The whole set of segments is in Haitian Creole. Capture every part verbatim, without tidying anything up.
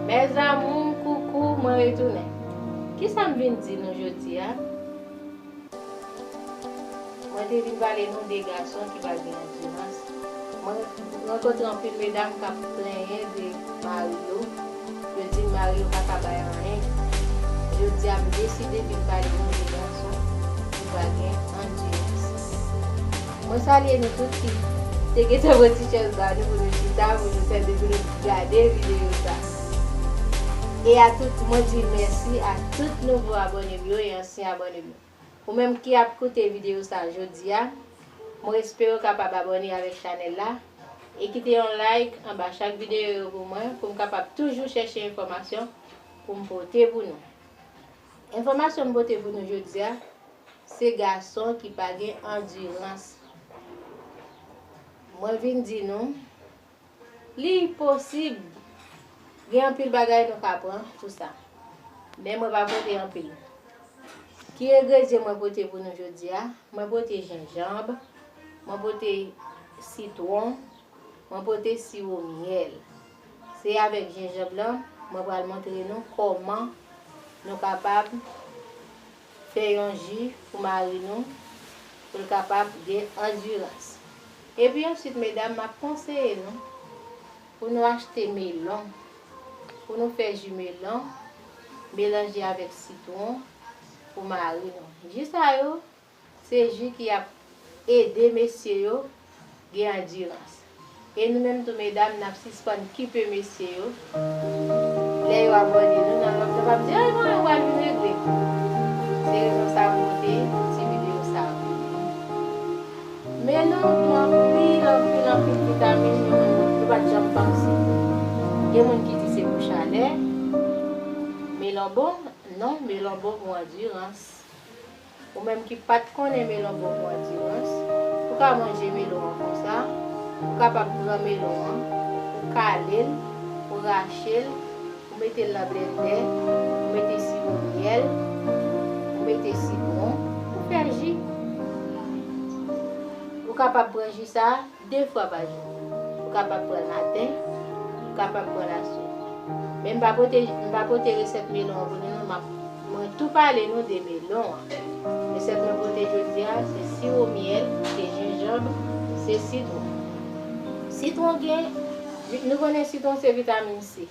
Mes amours, coucou, mwen retounen. Kisa m vin di nou jodi a? Mwen te vin pale nou de gason ki pa gen andirans. Mwen rankontre anpil medam k ap plenyen de mari yo. Yo di mari yo pa ka bay anyen. Jodi a, m deside vin pale nou de gason ki pa gen andirans. Mwen salye nou tout ki te gentan pran ti chèz ba nou pou nou chita, pou nou tande, pou nou gade videyo sa. E a tout, mwen di mèsi a tout nouvo abòne m yo e ansyen abòne m yo. Ou menm ki ap koute videyo sa jodi a, mwen espere w kapab abòne avèk chanèl la e kite yon like anba chak videyo yo pou mwen, pou m kapab toujou chèche enfòmasyon pou m pote pou nou. Enfòmasyon m pote pou nou jodi a, se gason ki pa gen andirans. Mwen vin di nou, li posib. Gen anpil bagay nou ka pran pou sa. Men mwen pa pote anpil. Ki engredyan mwen pote pou nou jodi a? Mwen pote jenjanm, mwen pote sitwon, mwen pote siwo myèl. Se avèk jenjanm lan, mwen pral montre nou kòman nou kapab fè yon ji pou mari nou, pou l kapab gen andirans. Epi answit, medam, m ap konseye nou pou nou achte melon, pou nou fè ji melon, melanje avèk sitwon pou mari nou. Ji sa yo, se ji ki ap ede mesye yo gen andirans. E nou menm tou, medam, n ap sispann kipe mesye yo. Lè yo abòne nou, n ap, n ap ap di, "Ay, mwen, yo pral vin regle." Se rezon sa m pote ti videyo sa pou nou. Melon gen anpil, anpil, anpil vitamin, nou menm nou pa t janm panse. Gen moun ki di se pou chalè. Melon bon? Non, melon bon pou andirans. Ou menm ki pa t konnen melon bon pou andirans, ou ka manje melon an konsa. Ou kapab pran melon an, ou kale l, ou rache l, ou mete l nan blendè, ou mete siwo myèl, ou mete sitwon, ou fè ji. Ou kapab pran ji sa a de fwa pa jou. Ou kapab pran l maten, ou kapab pran l aswè. Men m pa pote, m pa pote resèt melon an pou nou, non, m ap, mwen tou pale nou de melon an. Resèt mwen pote jodi a, se siwo myèl, se jenjanm, se sitwon. Sitwon gen, nou konnen sitwon se vitamin C.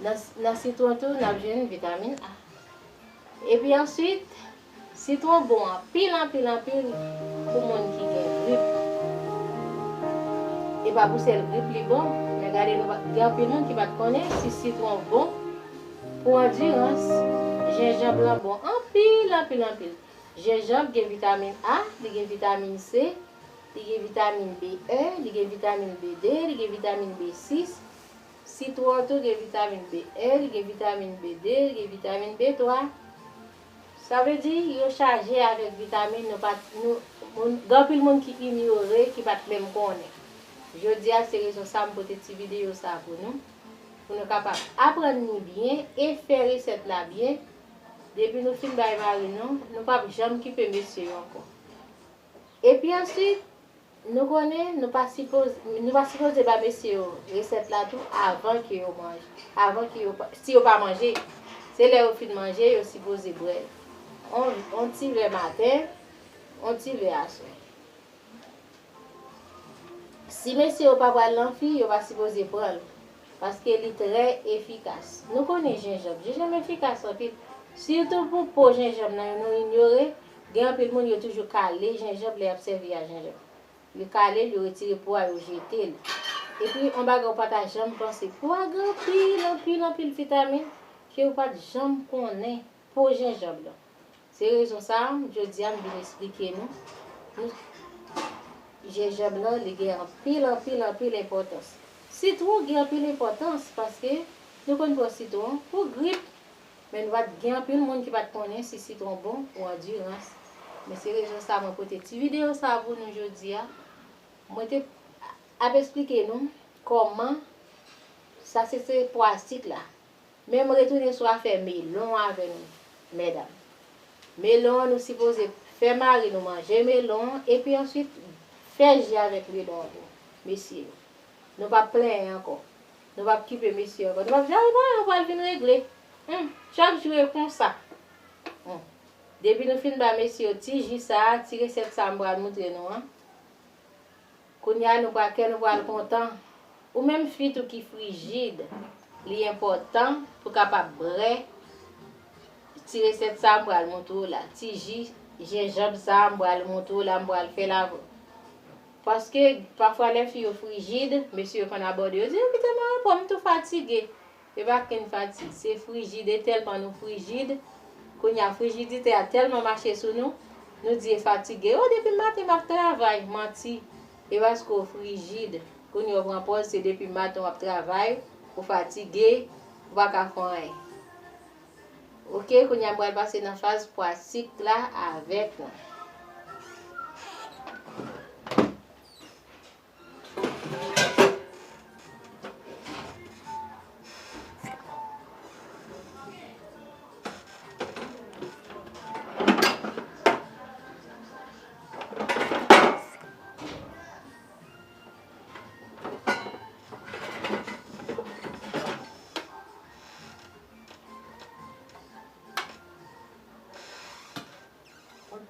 Nan, nan sitwon tou, n ap jwenn vitamin A. Epi answit, sitwon bon anpil, anpil, anpil pou moun ki gen grip. E pa pou sèl grip li bon, men gade nou pa, gen anpil moun ki pa t konnen si sitwon bon pou andirans. Jenjanm lan bon anpil, anpil, anpil. Jenjanm gen vitamin A, li gen vitamin C, li gen vitamin B un, li gen vitamin B deux, li gen vitamin B six. Sitwon tou gen vitamin B un, li gen vitamin B deux, li gen vitamin B trois. Sa vle di, yo chaje avèk vitamin nou pa t, nou, moun, gen anpil moun ki inyore, ki pa t menm konnen. Jodi a, se rezon sa m pote ti videyo sa pou nou, pou nou kapab aprann li byen e fè resèt la byen. Depi nou fin bay mari nou, nou p ap janm kipe mesye yo ankò. Epi answit, nou konnen nou pa sipoze, nou pa sipoze ba mesye yo resèt la tou avan ke yo manje, avan ke yo pa, si yo pa manje, se lè yo fin manje, yo sipoze bwè l. On, on ti vè maten, on ti vè aswè. Si mesye yo pa pral nan fi, yo pa sipoze pran l, paske li trè efikas. Nou konnen jenjanm. Jenjanm efikas anpil. Sitou pou po jenjanm nan, nou inyore. Gen anpil moun, yo toujou kale jenjanm lè y ap sèvi a jenjanm. Yo kale l, yo retire po a, yo jete l. Epi, yon bagay ou pa ta janm panse, po a gen anpil, anpil, anpil vitamin ke ou pa t janm konnen. Po jenjanm lan. Se rezon sa a, jodi a, m vin esplike nou, nou, jenjanm lan, li gen anpil, anpil, anpil enpòtans. Sitwon gen anpil enpòtans paske nou konn pran sitwon pou grip, men nou pa t, gen anpil moun ki pa t konnen si sitwon bon pou andirans. Men se rezon sa a mwen pote ti videyo sa a pou nou jodi a. Mwen te ap esplike nou kòman sa se, se pwastik la. Men m retounen sou afè melon avè nou, medam. Melon an, nou sipoze fè mari nou manje melon an, epi answit fè ji avèk melon an tou, mesye yo. Nou p ap plenyen ankò. Nou p ap kipe mesye ankò. Nou p ap di, "Ay, pa, yo pral vin regle." Hmm, chak jou e konsa. Hmm. Depi nou fin ba mesye yo ti ji sa a, ti resèt sa a m pral montre nou an, kounye a nou pral, kè nou pral kontan. Ou menm fi tou ki frijid, li enpòtan pou kapab brè ti resèt sa a m pral montre w la. Ti ji jenjanm sa a m pral montre w la, m pral fè l avè w. Paske, pafwa, lè fi yo frijid, mesye yo konn abòde yo, di, "Yo kite m anpò, m tou fatige." E pa kenn fatig, se frijid, e tèlman nou frijid, kounye a frijidite a tèlman mache sou nou, nou di e fatige. "O, depi maten m ap travay," manti. E paske w frijid, kounye a w pran pòz se depi maten w ap travay, ou fatige, ou pa ka fè anyen. Oke, kounye a m pral pase nan faz pwa sik la avèk nou.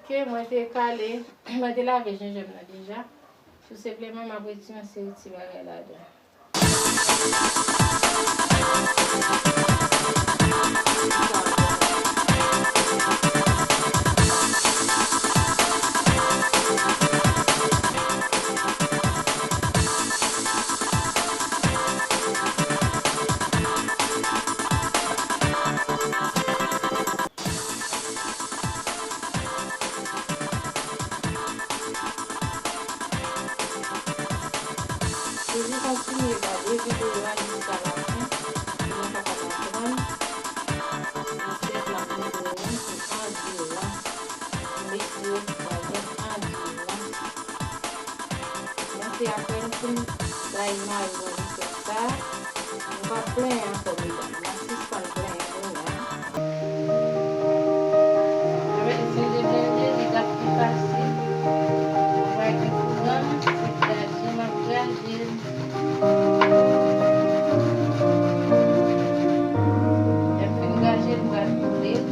Ok, mwen te kale, mwen te lave jenjanm nan deja. Tou senpleman, m ap retire yon seri ti bagay ladan. Toujou kontinye gade videyo a jiska lafen pou nou kapab aprann resèt m ap montre nou pou andiran. Mesye, pa gen andiran. Mwen se apre nou fin bay mari mwen resèt sa, nou p ap plenyen ankò, medam. N ap sispann plenyen kounye a. Avèk jenjanm nan, li t ap pi fasil. Ou pa gen kouran, se graje m ap graje l. Lè m fin graje l, m pral koule l.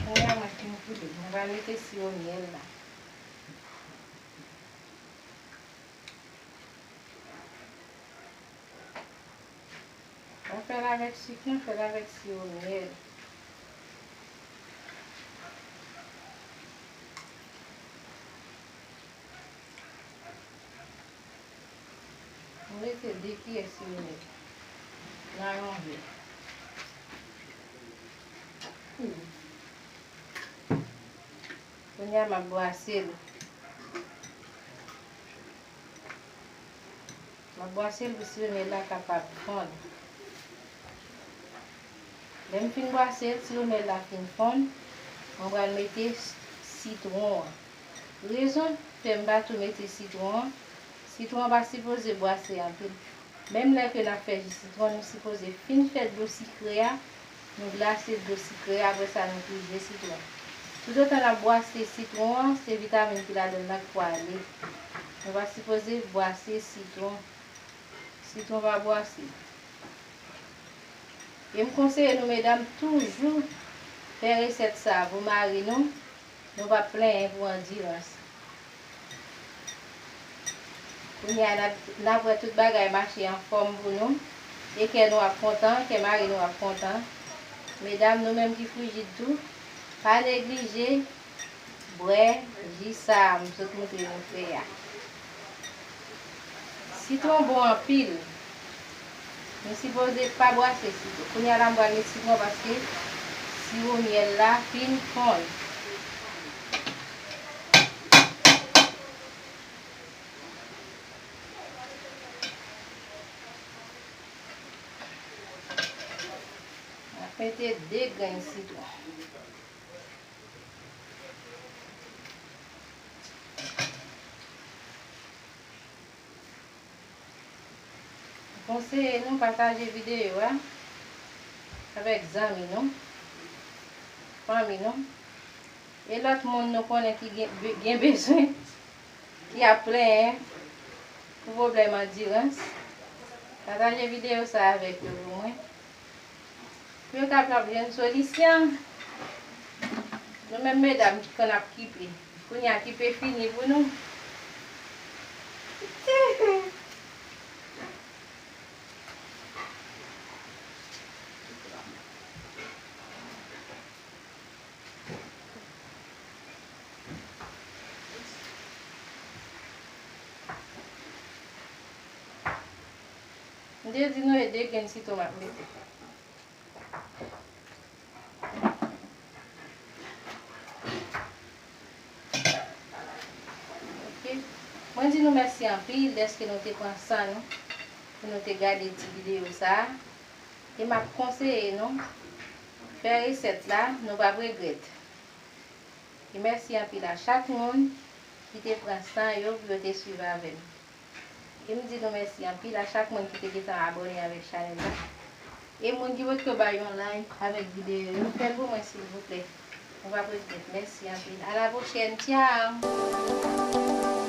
Kounye a mwen fin koule, mwen pral mete siwo myèl la. Mwen fè l avèk sik lan, fè l avèk siwo myèl. Mwen mete de kiyè siwo myèl nan yon vè. Kounye a m ap bwase l. M ap bwase l pou siwo myèl la kapab fonn. Lè m fin bwase l, siwo myèl la fin fonn, mwen pral mete sitwon an. Rezon fè m pa tou mete sitwon an, sitwon an pa sipoze bwase anpil. Menm lè ke n ap fè ji sitwon, nou sipoze fin fè dlo sikre a, nou glase dlo sikre a, apre sa nou tou je sitwon. Toutotan n ap bwase sitwon an, se vitamin ki ladan l lan k pwale. Nou pa sipoze bwase sitwon. Sitwon pa bwase. E m konseye nou medam toujou fè resèt sa pou mari nou, nou p ap plenyen pou andirans. Kounye a n ap, n ap wè tout bagay mache anfòm pou nou, e kè nou ap kontan, kè mari nou ap kontan. Medam, nou menm ki frijid tou, pa neglije bwè ji sa a m sot montre nou fè a. Sitwon bon anpil. Nou sipoze pa bwase sitwon. Kounye a la, m pral met sitwon paske siwo myèl la fin fonn. M ap mete de grenn sitwon. M konseye nou pataje videyo a avèk zanmi nou, fanmi nou, e lòt moun nou konnen ki gen, gen bezwen, ki ap plenyen pou pwoblèm andirans. Pataje videyo sa avèk yo pou mwen. Pou yo kapab jwenn solisyon. Nou menm medam ki konn ap kipe. Kounye a kipe fini pou nou. M te di nou e de grenn sitwon m ap mete. Ok. Mwen di nou mèsi anpil dèske nou te pran san nou pou nou te gade ti videyo sa a. E m ap konseye nou fè resèt la, nou p ap regrèt. E mèsi anpil a chak moun ki te pran san yo pou yo te swiv avè m. E m di nou mèsi anpil a chak moun ki te gentan abòne avèk chanèl la. E moun ki potko bay yon like avèk videyo yo, fè l pou mwen silvouplè. Nou p ap regrèt. Mèsi anpil. A la pwochèn. Tchao!